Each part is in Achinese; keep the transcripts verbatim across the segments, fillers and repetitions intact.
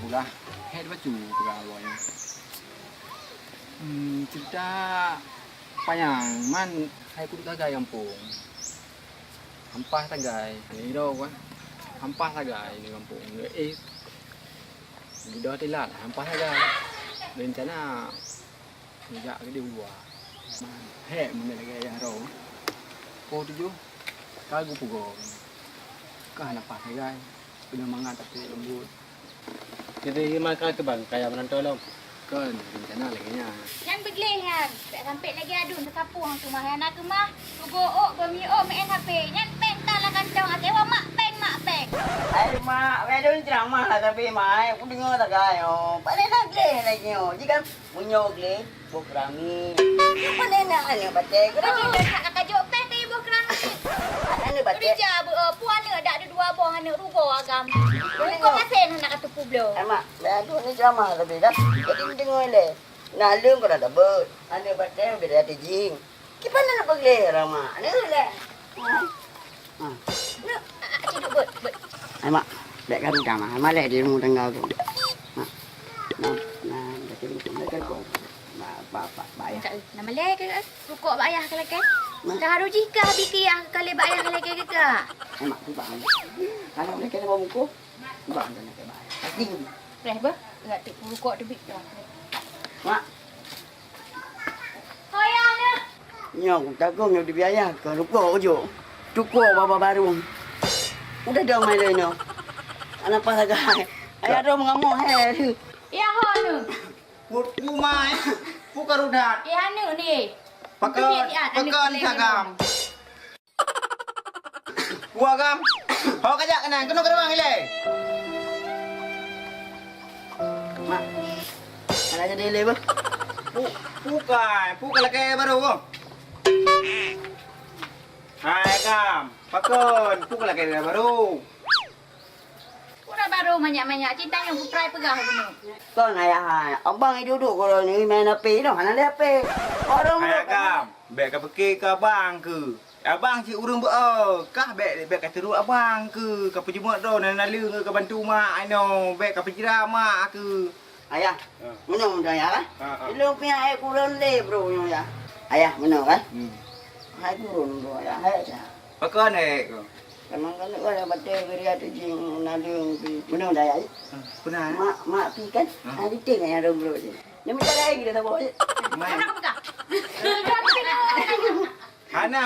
Lah, hét bacut peugah awaknyan. Hmm, cerita panyang, man hai kudu sagai gampông. Hampah sagai, ni droe kan. Hampah sagai ni gampông. Eh, udah telat, hampah sagai. Rencana Neujak keudeh u luwa. Hék meunyoe lagèe ayah droe. Po tujoh ka geupugoe. Ka hana paih sagai. Beuneumangat tapi leumbut. Jadi, maka keu bang, kaya meurantau lom. Kon, rencana lagèe nyan. Nyan beugleh nyan. Bèk sampé lagèe aduen teusapoh hang keumah, hana keumah. Tugoe ôk, beumiyueb ôk, meu'en H P. Nyan péng tan lam kantong, até wa mak péng, mak péng. Hai mak, wèh lôn ceuramah lah tapi mak, ai kudeungö sagai nyoe. Paléh na gleh lagèe nyoe. Jih kan Meunyoe gleh, boh keurami. Pane na aneuk batèe keurami? Pane na that ka kajok péng tadi boh keurami? Aneuk batèe. Keurija beu, eh, peue aneuk dak dua boh aneuk rugoe agam. Rugoe masen hana ka teupeu bloe. Eh, mak, dah dua ni ceramah lebih dah. Jadi mendengar leh. Nak leueng kau dah dapat. Aneuk batèe beda tijing. Kiban na peugleh rama. Ni leh. Ha. Ha. Nah, ah, ah, cedok, bet, bet. Ai mak, bèk karu dah mah. Malèe di rumah tangga tu. Mak. Nah, nah, dah kira tu, dah kira tu. Ba, ba, ba, ba, ya. Cak, eh, nama lé ke, eh? Rukok bak ayah ke lagi? Mak. Dah haru jih kah biki ah, kali bak ayah ke lagi ke, Kak? Ai mak, tu bang. Kalau mereka nak bawa buku, tu bang, jangan ke bang. Pasti. Reh, bah. Enggak, tu rukok tu, Bik. Mak. Nyoe kutakong nyoe dibiaya keu rukok ujok. Tukoe baba baru. Udah dong mai lé nyoe. Anak pas sagai. Ayah dong mengamuk, hei. Ya, ho, nu. Put, put mai. Put karu that. Ya, nu ni. Pakai, pakai ni sagam. Buah gam. Ho kajak keunan, keunoe keudeueng ilèe. Mak. Hana jadi ilèe beuh. Pu-, bukan, bukan lakèe baru. Hai gam, pakon, bukan lakèe baru. Udah baru manyak-manyak, cinta nyang putrai peugah bunoe. Kon ayah hai, abang iduek-duek kalau ni main H P tu, hana ada H P. Orang hai gam, bèk ka pike keu abang keu. Abang cit ureueng beu-o, kah bèk, bèk ka turot abang keu, ka peujeuet droe nan naleueng ka bantu mak inoe, bèk ka peujira mak keu. Ayah, ha. Meunoe meunoe ayah, kan? Ha, ha. Ilong piah hai kurun lé bro nyoe ya. Ayah, meunoe kan? Hmm. Hai kurun bro ayah, hai ya. Pakon hai ko? Memang kan ayah batèe geuriat tu jing naleueng pi. Meunoe dah ayah. Ha, pernah. Mak, mak pi kan? Ha. Hai diting ayah bro je. Dia minta lain kita tak boleh. Mai. Anak buka. Hana,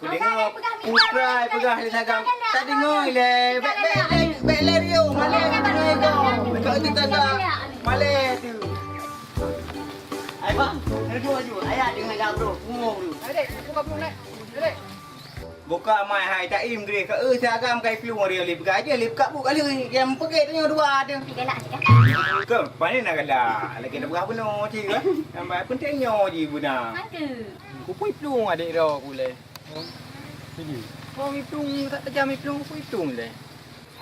kudeungoe putra peugah lé sagam. Tadeungoe ilèe, bèk, bèk, bèk, bèk lé riôh, malèe tu, bèk tu tanda, malèe tu. Ai bang, laju, laju. Ayah deungoe dah bro, pungo dulu. Adek, buka belum, Nek? Adek. Buka mai hai taim greh ka, eh, sagam kai plueng ari lé peugah aja, lé peugah bu kali, nyang peugah tanyoe dua tu. Galak je kan? Ke, pane na galak, lagi na peugah bunoe cit, kan? Nampak penting nyoe ji beuna. Ada. Kupui plueng adek droe ku lé. Sini. Oh, miplung, tak tajam miplung, kupui plueng lé.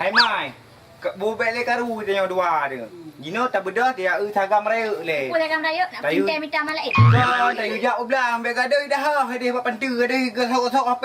Hai mai, ke bu bèk lé karu tanyoe dua tu. Jinoe tabeudôh dia eu sagam rayeuk lé. Ku sagam rayeuk, nak pintai mita malaikat. Kan, tayu jak u blang, bèk gadôh dah, hadeh bak panteue, hadeh gosok-gosok H P.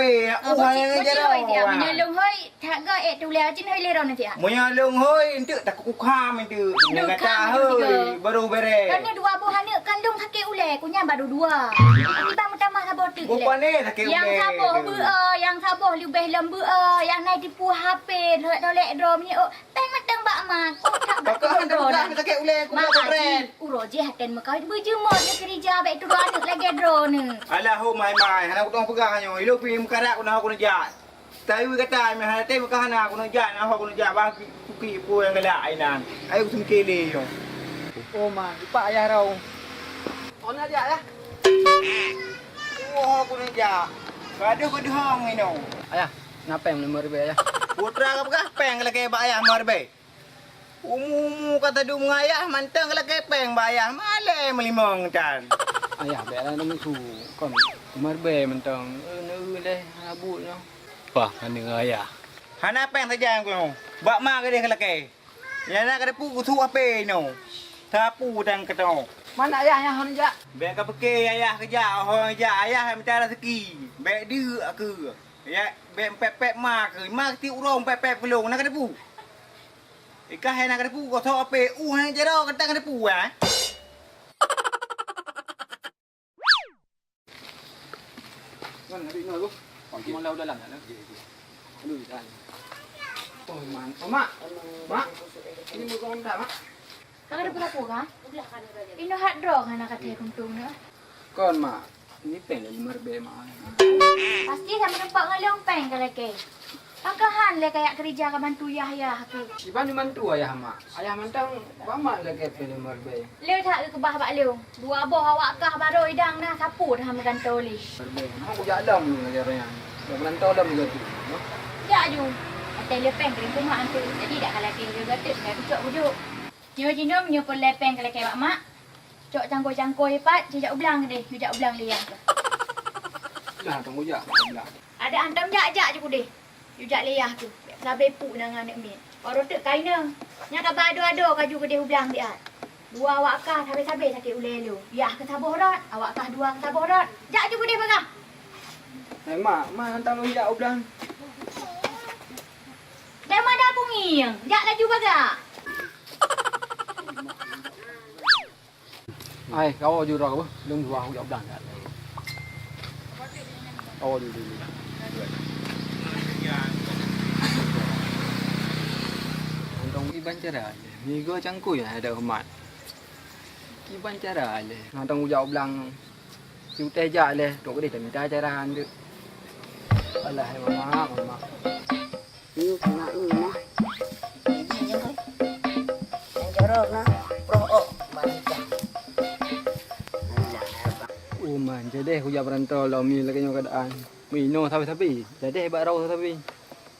Oh, hai, bocil, bocil, hoi, dia. Meunyoe lôn hoi, That ga ék tulèe, cit hôi lé droeneuh siat. Meunyoe lôn hôi, enteuk takuk ukham enteuk. Nyoe gata hôi, baru bèrèh. Karena dua boh aneuk kandông sakét ulèe, ku nyan baru dua. Tiba meutamah saboh teuk lé. Bukan eh sakét ulèe. Nyang saboh beuo, nyang saboh leubeh lom beuo, nyang na tipu H P, dolek-dolek droe minyeuk. Péng mantong bak ma, ku that bak droeneuh. Sakét ulèe, ku bèrèh. Uroe jih aten meukawen beujeumoe neu keurija bèk tudoe aneuk lagèe droeneuh. Alah ho mai-mai, hana kutong peugah nyoe. Ilôn pih meukarat ku na ho keuneuk jak. Tapi gata meuhana teuh meuka hana keuneuk jak, na ho keuneuk jak, bah kuki peue nyang galak inan. Ayo seumiké lé nyoe. Oh ma, lupa ayah rau. Oh na jak yah. Oh keuneuk jak. Gadoh-gadoh hong inoe. Ayah, na péng lima ribèe ayah. Putra ka peugah péng lagèe bak ayah lima ribèe. Umu-umu ka tadu meungayah mantong lakèe péng bak ayah malèe meulimong tan. Ayah bèk lagèe musu kon meuribèe mantong. Eh, neu leh abut nyoe. Pah, aneuk ayah. Hana péng sajan ku nyoe. Bak ma keudeh lakèe. Nyang na ka teupeu kusu H P nyoe. Sapu tan keutong. Mana ayah nyang hon jak? Bèk ka pike ayah keujak, hon jak ayah mita raseuki. Bèk deuk keu. Ya, bèk pèp-pèp ma keu. Ma tiep uroe pèp-pèp keu lôn, na ka teupeu. Ikah hai na ka teupeu gosok ape, uh hai jaroe kata ka teupeu, eh. Kan, habis nol tu. Okey. Mula udah lama, kan? Okey, okey. Aduh, dah. Oh, man. Oh, Mak. Mak. Ini mau kau minta, Mak. Kakak ada pura-pura? Inoe hat droe hana ka thèe kuntung nyoe. Kon, Mak. Ini péng lé limong ribèe, Mak. Pasti sama tempat ngalong péng ka lakèe. Pakon han lé kayak kerja ka bantu yah-yah aku. Kiban dibantu ayah, Mak. Ayah mantong bak Mak lakèe péng limong ribèe. Lé that keubah bak lôn. Dua boh awak kah baroe idang na sapeue dah meugantoe lé. Mak kujak lom lôn lagèe nyan. Dak meugantoe lom juga tu. Jak ju. Até lé péng keurim teuma antu. Jadi dak ka lakèe juga tu, dak kucok bujuk. Nyoe jinoe meunyoe peureulèe péng keu lakèe bak mak, cok cangkôi-cangkôi pat, jijak u blang keudeh, jijak u blang lé yah tu. Nah, tunggu jak, u blang. Ada antom jak-jak ju keudeh, jijak lé yah tu. Sabé pu na ngon aneuk miet. Baru teuk kaina. Nyang ka ba ado-ado ka ju keudeh u blang siat. Dua awak kah sabé-sabé sakét ulèe lôn. Yah keu saboh rot, awak kah dua keu saboh rot. Jak ju keudeh bagah. Hai mak, mak hantom lôn jak u blang. Daripada aku ngieng, jak laju bagah. Ai, kawoe ju droe, lôn dua jak u blang. Kawoe ju dulu. Hantom kiban cara lé. Migo cangkôi ada umat. Kiban cara lé. Hantom jak u blang. Si utai jak lé, trok keudeh tamita cara handeuk. Alah, hai mama, mama. Yuk, kena lu nah. Ini nyoe. Yang jorok nah, proh ok, balik dah. Alah, abang. Oh, man, jadeh kujak beurantô lom ni lagèe nyoe keuadaan. Meuinoe sabe-sabe, jadeh bak rau sabe.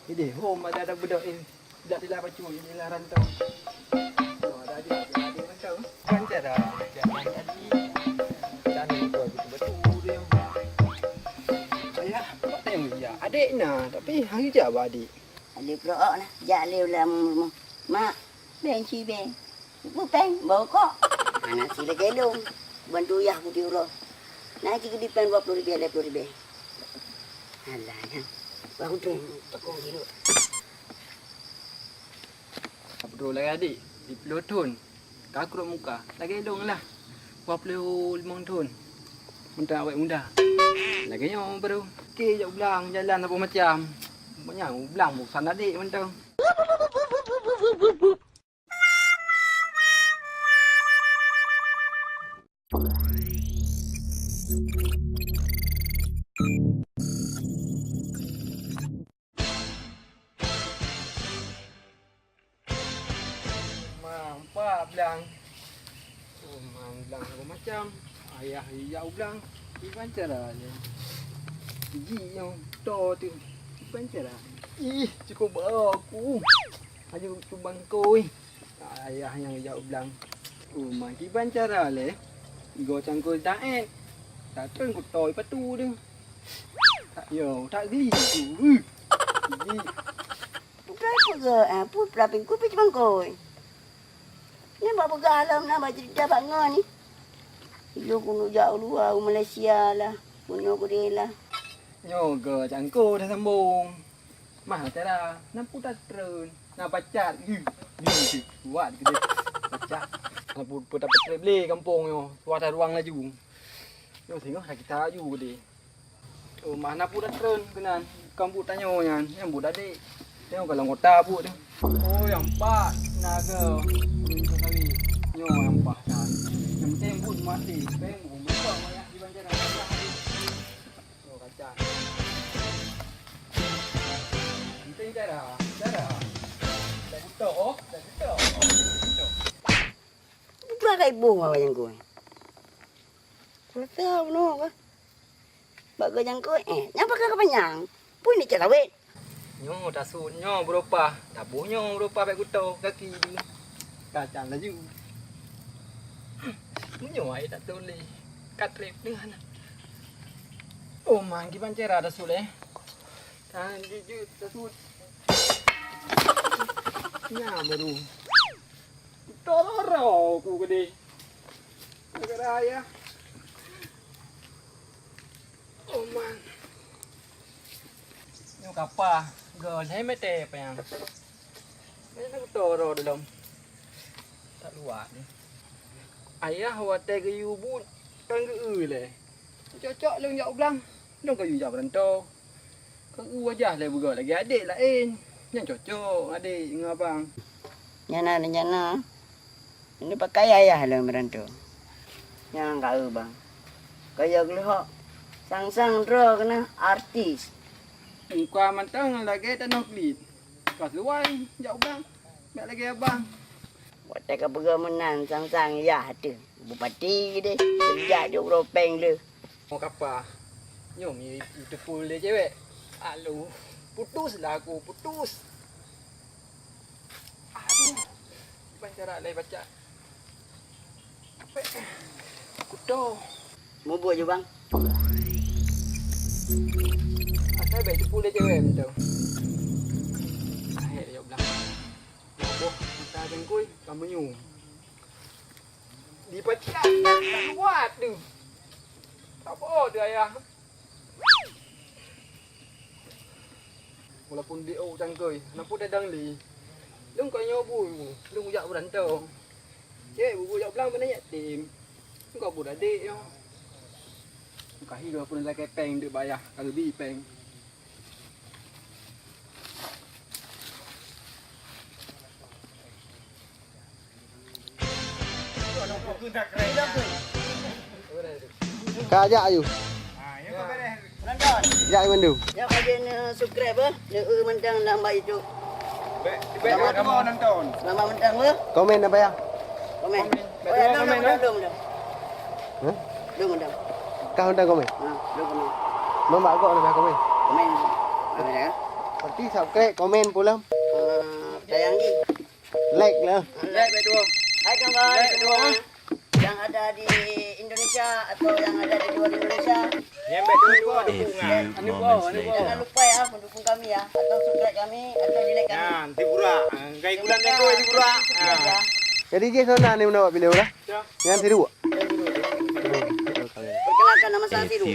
Jadeh, hom ada-ada beudôk, eh. Dak dilah bacut, dilah rantau. Ada adik, ada adik rantau. Kan cara jalan tadi. Dan itu betul-betul dia. Ayah, tak tengok ya. Adik nah, tapi hang ija ba adik. Adik perok nah, jak lé ulam rumah. Mak, benci be. Bukang, bokok. Anak si lagi lom. Bantu yah putih uroh. Nah, cik di pen dua puluh ribu, dua puluh ribu. Alah, ya. Baru tu, tekong dulu. Beutôi lagèe adik, di ploh thôn, ka krok muka, lagèe lôn lah, dua ploh limong thôn, mantong awet muda. Lagèe nyoe baru, oke, jak u blang, jalan saboh macam. Banyak u blang bosan adik mantong. Ma, empat blang. Oh, ma, blang macam-macam. Ayah ijak u blang. Kiban cara nyoe. Ji nyoe, to tu. Kiban cara. Ih, cukup baro aku. Hanya tu bangkoi. Ayah nyang ijak u blang. Oh, ma, kiban cara lé. Igo cangkôi taet. Tak treun kutoi patu tu. Tak yo, tak geli tu. Geli. Peugah, peugah, ah, peue peulapeh kupi cibangkôi. Nyan bak peugah lom na bak cerita bak ngon ni. Ilôn keuneuk jak u luwa, u Malaysia lah, keunoe keudeh lah. Nyoe geu cangkôi dah sambong. Mah cara, na peue tatreun, na pacat. Hi, hi, hi. Kuat keudeh. Pacat. Na peue, peue tapeutrép lé gampông nyoe, suah taruang laju. Nyoe singoh dah kita laju keudeh. Oh, mana budak treun keunan? Bukan budak tanyoe nyan, nyang budak dek. Tanyoe kalau ngota budak tu. Oh, nyang pat, naga. Burung tu kali. Nyoe nyang pat nyan. Nyang penting buet mati. Peng, oh, mereka banyak di banjaran. Oh, kacang. Penting cara, cara. Dah butok, oh, dah butok. Butok. Butok kat ibu awak nyang kuat. Kuasa bunoe kah? Bak gajang keu, eh, nyang pakai keu panyang. Pun ni cak sawét. Nyoe tasut nyoe beurupah, taboh nyoe beurupah bèk kuto kaki di kacang laju. Meunyoe ai tak tuléh, ka trép deuh na. Oh, man kiban cara tasut, eh. Tan jijut tasut. Nya baru. Toro ku gede. Gara ya. Oh man. Nyoe kapah, gol hai mete payang. Nyan kuto ro dalam. Tak luwat ni. Ayah watèe geuyue buet kan geu-eu lé. Cocok lôn jak u blang. Lôn ka yue jak beurantô. Keu wajah lé beugöt lagèe adék laén. Nyan cocok adék ngon abang. Nyang na, nyang na. Ini pakai ayah lôn beurantô. Nyang ka eu bang. Kaya geuleuhok. Sang-sang droe keunoe artis. Muka mantong lagèe tanoh klit. Ka sesuai jak u blang. Bèk lagèe abang. Watèe ka peugah meunan sang-sang yah teuh. Bupati deh. Keujak jok uroe péng lé. Mau kapa? Nyoe mi teupeu lé cewek. Aduh, putus lah aku, putus. Aduh, kiban cara lé baca. Kuto. Mubuet ju bang. Asai baik teupeu lé cewek tu. Ahé ya blang. Boh mata jengkui kamu nyu. Di pacian kuat tu. Apa tu ayah? Walaupun di ôk cangkôi, hana peue dadang lé. Lôn kon nyoe bu, lôn kujak beurantô. Cek bu kujak blang bak yatim. Lôn kon bu dadek nyoe. Lôn kahi dua peuh lakèe péng deuk bayah, ka geubi péng. Ka jak aju. Jak aju mandum. Nyoe ka jeuet neu-subscribe, eh. Neu-eu mantong lam bak YouTube. Selamat mantong, eh. Komen apa ya? Komen. Oh, ya, belum, belum, belum, belum. Hah? Belum, belum. Kah undang komen? Ha, belum komen. Mama agak nak komen. Komen. Komen ya. Berarti subscribe, komen pula. Ah, sayang ji. Like lah. Like baik dua. Hai kawan semua yang ada di Indonesia atau yang ada di luar Indonesia. Nyang baik dua-dua dukungan. Jangan lupa ya mendukung kami ya, atau subscribe kami atau di like kami. Nah, nanti pura. Engkai bulan jago nanti pura. Jadi je sana ni menawak pilih orang. Yang siruk. Perkenalkan nama saya Siruk.